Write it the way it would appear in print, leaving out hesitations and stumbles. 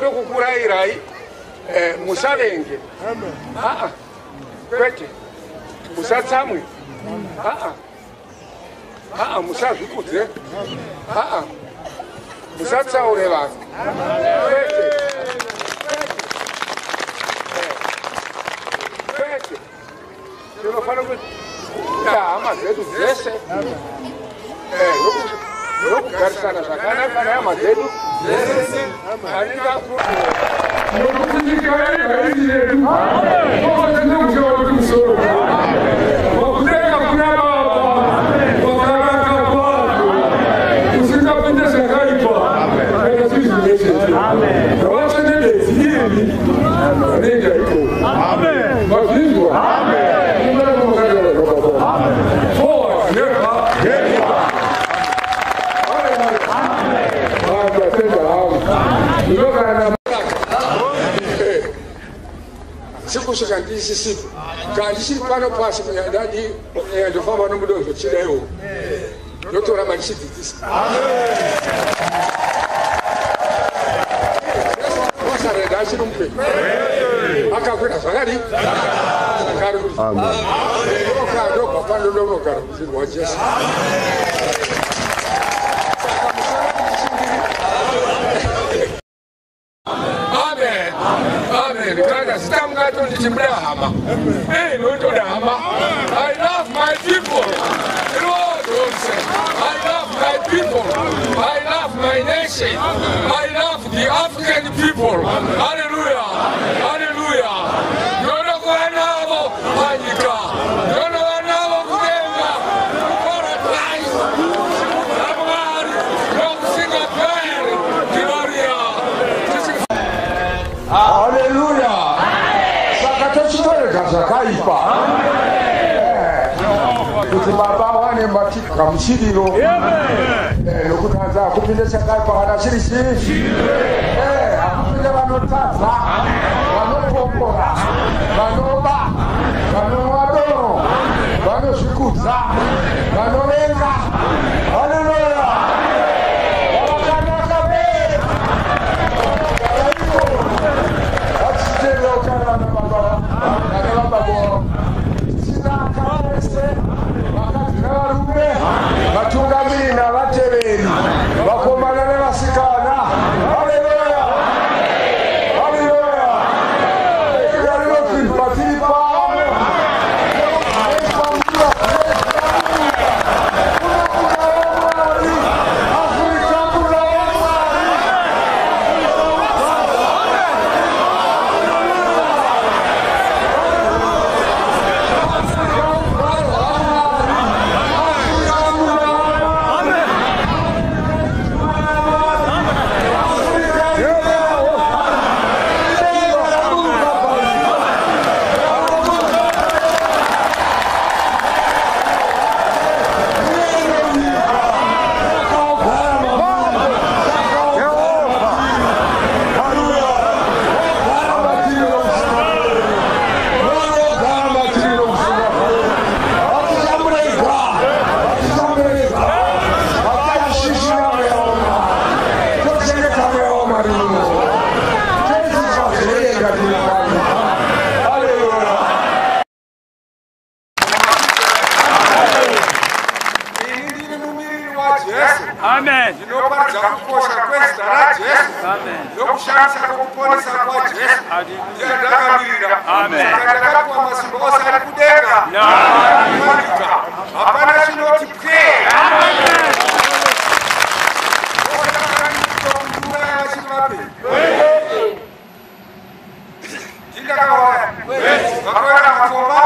Ndokukurayirai musavenge. Aa, kwete. Musatsamwe. Aa. Aa, musazvikudze. Aa. Musatsaure vanhu. Kwete. Kwete. Tinofanira kuda hama dzedu dzese. Nokugarisana zvakanaka nehama dzedu dzese. Wakutenga kuna Baba wakanaka kwazvo, usingapinde zvakaipa kana zviri zvimwe chete. Ngavachengetedzi imi vanoenda ikoko. Mazvinzwa? Forward never. Ndatenda hangu. Ndinogara sikusvika ndisisipo. Kana ndichiri pano pasi, ndadi ndofamba nomudonzvo chidaiwo, ndotoramba ndichidzidzisa. Wasarenda achiri mupenyu, akakwira zvakadii zvakari kuti ndobva pano ndonogara rudzi rwaJesu. Saka musana kuti. Amen, amen. Kana zita mungatonditi muda hama, notoda hama. I love my people. Lord also, I love my people, I love my nation, I love the African people. Hallelujah, hallelujah. Ndinoda kuva navo panyika, ndinova navo kudenga kuparadise, Mwari nokusingaperi. Gloria. Haleluya! Saka tochitorega zvakaipa kuti Baba wane matigamuchiriro, nokuti hanzi hakupinde chakaipa kana chiri chii, hakupinde vanotadza, vanopopora, vanoba, vanonwa doro, vanozvikudza, vanovenga. Haleluya! Vakanaka ve vachitendeuka vana baba vana vababa, tichinaka vese, vakadzi nevarume, vatungamiri navateveri, vakomana nevasikana. Haleluya, haleluya! Rinoti patiri pano Mwari, Afrika muna waMwari. Ini ndiri mumiriri waJesu. Amen. Ndinoparidza kukosha kwezita raJesu Amen. nokushamisa kwokuponesa kwaJesu. Ndiye ndakamirira. Amen. Saka ndakapiwa masimba ose ari kudenga panyika. Hapana chinoti pwe kundiuraya vachiri vapenyu. Ndindakawaya vakawira matomba.